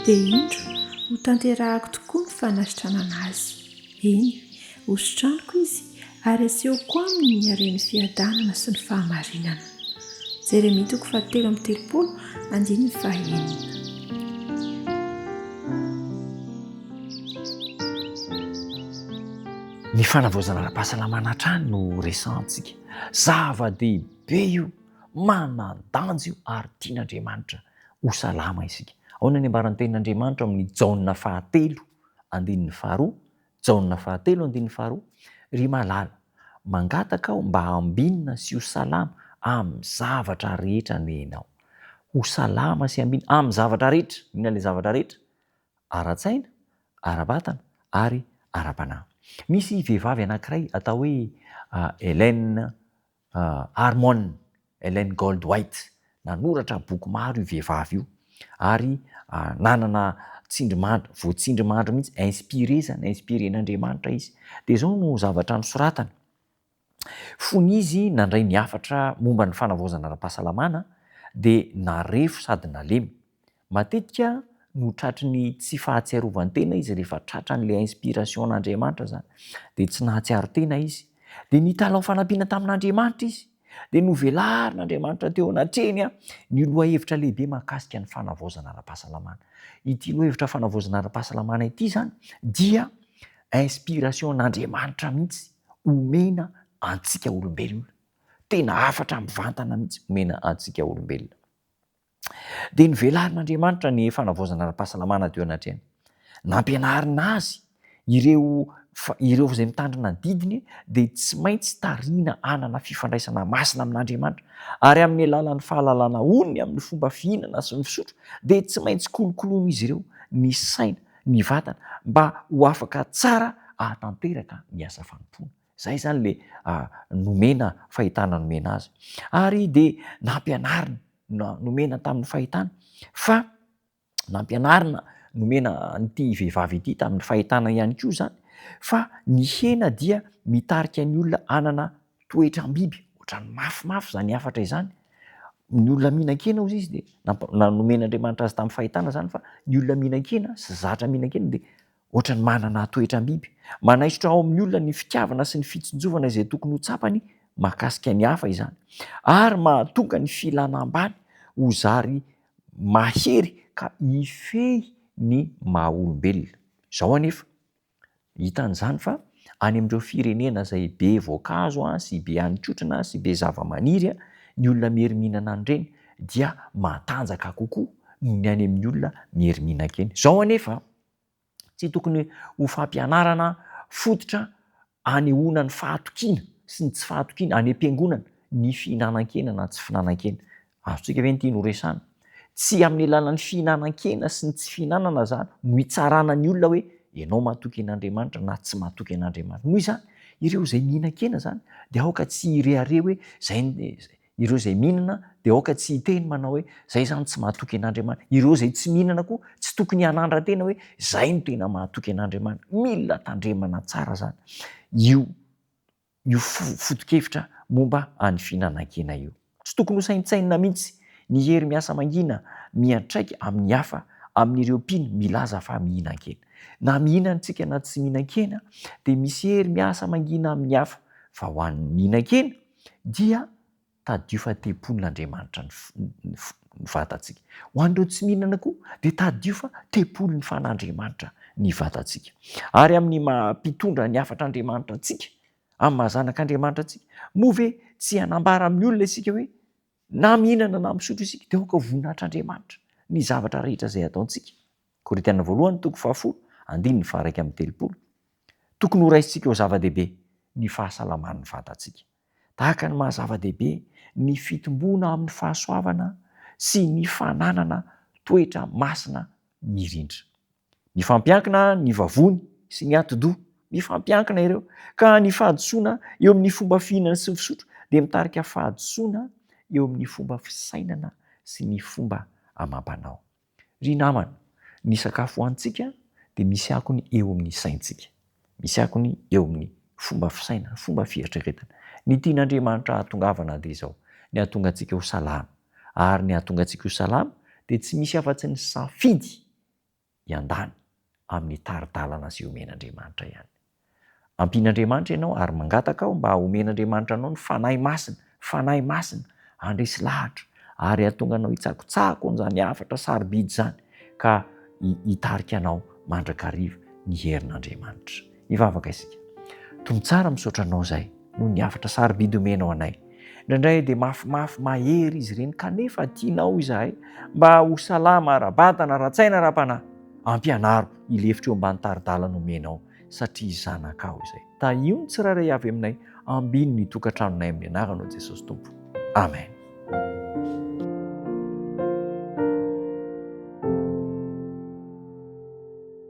Dia indro, hotanterahako tokoa ny fanasitranana azy. Eny, hositraniko izy ary hasehoko aminy ny haren'ny fiadanana sy ny fahamarinana. Jeremia toko fahatelo amby telopolo andininy fahaenina. Ny fanavaozana ara-pahasalamana hatrany no resahantsika. Zava-dehibe io, manan-danja io ary tian'Andriamanitra ho salama isika. Ahoana ny ambaran'ny tenin'Andriamanitra ao amin'ny Jaona fahatelo andininy faharoa? Jaona fahatelo andininy faharoa, Ry malala, mangataka aho mba hambinina sy ho salama amin'ny zavatra rehetra anie ianao. Ho salama sy hambinina amin'ny zavatra rehetra. Inona ilay zavatra rehetra? Ara-tsaina, ara-batana ary ara-panahy. Misy vehivavy anankiray atao hoe Helen Harmon, Ellen Goldwhite, nanoratra boky maro io vehivavy io ary nanana tsindrimandry, voatsindrimandry mihitsy, inspiré zany, inspiré-n'Andriamanitra izy. Dia izao no zavatra nosoratany, fony izy nandray ny hafatra momba ny fanavaozana ara-pahasalamana dia narefo sady nalemy. Matetika no tratry ny tsy fahatsiarovan-tena izy rehefa tratran'ilay inspiration-n'Andriamanitra izany, dia tsy nahatsiaro tena izy. Dia nitalaho fanampiana tamin'Andriamanitra izy. Dia novelarin'Andriamanitra teo anatrehiny ny lohahevitra lehibe mahakasika ny fanavaozana ara-pahasalamana. Ity lohahevitra fanavaozana ara-pahasalamana ity izany dia inspiration-n'Andriamanitra mihitsy omena antsika olombelona. Tena hafatra mivantana mihitsy omena antsika olombelona. Dia novelarin'Andriamanitra ny fanavaozana ara-pahasalamana teo anatrehany. Nampianarina azy ireo fa ireo izay mitandrina ny didiny dia tsy maintsy tarihina hanana fifandraisana masina amin'Andriamanitra, ary amin'ny alalan'ny fahalalana onony amin'ny fomba fihinana sy ny fisotro dia tsy maintsy kolokoloin'izy ireo ny saina, ny vatana mba ho afaka tsara hahatanteraka ny asa fanompoana. Izay izany le nomena fahitana nomena azy. Ary dia nampianarina na nomena tamin'ny fahitana fa nampianarina nomena an'ity vehivavy ity tamin'ny fahitana ihany koa izany fa ny hena dia mitarika ny olona hanana toetram-biby, ohatran'ny mafimafy izany hafatra izany. Ny olona mihinan-kena hozy izy dia nomen'Andriamanitra azy tamin'ny fahitana izany fa ny olona mihinan-kena sy zatra mihinan-kena dia Ohatran'ny manana toetram-biby. Manaisotra ao amin'ny olona ny fitiavana sy ny fitsinjovana izay tokony ho tsapany mahakasika ny hafa izany, ary mahatonga ny filana ambany ho zary mahery ka hifehy ny maha-olombelona. Izao anefa, hitan'izany fa any amin'ireo firenena izay be voankazo sy be hanin-kotrana sy be zavamaniry, ny olona miery mihinana an'ireny dia matanjaka kokoa noho ny any amin'ny olona miery mihinan-kena. Izao anefa, Tsy tokony ho fampianarana fototra anehoana ny fahatokiana sy ny tsy fahatokiana any am-piangonana ny fihinanan-kena na tsy fihinanan-kena. Azontsika ve ny tiany horesahana? Tsy amin'ny alalan'ny fihinanan-kena sy ny tsy fihinanana izany no hitsarana ny olona hoe ianao matoky an'Andriamanitra na tsy matoky an'Andriamanitra. Noho izany, ireo izay mihinan-kena izany dia aoka tsy hirehareha hoe izay Ireo izay mihinana dia aoka tsy hiteny manao hoe, Izay izany tsy mahatoky an'Andriamanitra. Ireo izay tsy mihinana koa tsy tokony hanandra-tena hoe, Izay no tena mahatoky an'Andriamanitra. Mila tandremana tsara izany io io foto-kevitra momba an'ny fihinanan-kena io. Tsy tokony hosaintsainina mihitsy ny hery miasa mangina miantraika amin'ny hafa amin'ireo mpino milaza fa mihinan-kena. Na mihinana isika na tsy mihinan-kena dia misy hery miasa mangina amin'ny hafa. Fa ho an'ny mihinan-kena dia tadidio fa tempolin'Andriamanitra ny vatantsika. Ho an'ireo tsy mihinana koa dia tadidio fa tempolin'ny fan'Andriamanitra ny vatantsika. Ary amin'ny maha mpitondra ny hafatr'Andriamanitra antsika, amin'ny maha zanak'Andriamanitra antsika, moa ve tsy hanambara amin'ny olona isika hoe na mihinana na misotro isika dia aoka ho voninahitr'Andriamanitra ny zavatra rehetra izay ataontsika? Korintiana voalohany toko fahafolo andininy faha-31. Tokony horaisintsika ho zava-dehibe ny fahasalaman'ny vatantsika. Tahaka ny maha zava-dehibe ny fitomboana amin'ny fahasoavana sy ny fananana toetra masina mirindra. Mifampiankina ny vavony sy ny atidoha. Mifampiankina ireo. Ka ny fahadisoana eo amin'ny fomba fihinana sy ny fisotro dia mitarika fahadisoana eo amin'ny fomba fisainana sy ny fomba amam-panao. Ry namana, ny sakafo hohanintsika dia misy akony eo amin'ny saintsika, misy akony eo amin'ny fomba fisainana, fomba fieritreretana. Ny tian'Andriamanitra hahatongavana dia izao, ny hahatonga antsika ho salama. Ary ny hahatonga antsika ho salama dia tsy misy afa-tsy ny safidy. hiandany amin'ny tari-dalana izay omen'Andriamanitra ihany. Ampian'Andriamanitra ianao ary mangataka aho mba homen'Andriamanitra anao ny Fanahy Masina, Fanahy Masina, handresy lahatra ary hahatonga anao hitsakotsako an'izany hafatra sarobidy izany ka hitarika anao mandrakariva ny herin'Andriamanitra. Hivavaka isika. Tompo tsara misaotra anao izay noho ny hafatra sarobidy omenao anay. Indraindray dia mafimafy mahery izy ireny kanefa tianao izahay mba ho salama ara-batana, ara-tsaina, ara-panahy. Ampianaro hilefitra eo ambany tari-dalana omenao satria zanakao izay. Tahio ny tsirairay avy aminay, ambino ny tokantranonay amin'ny anaranao Jesosy Tompo. Amen.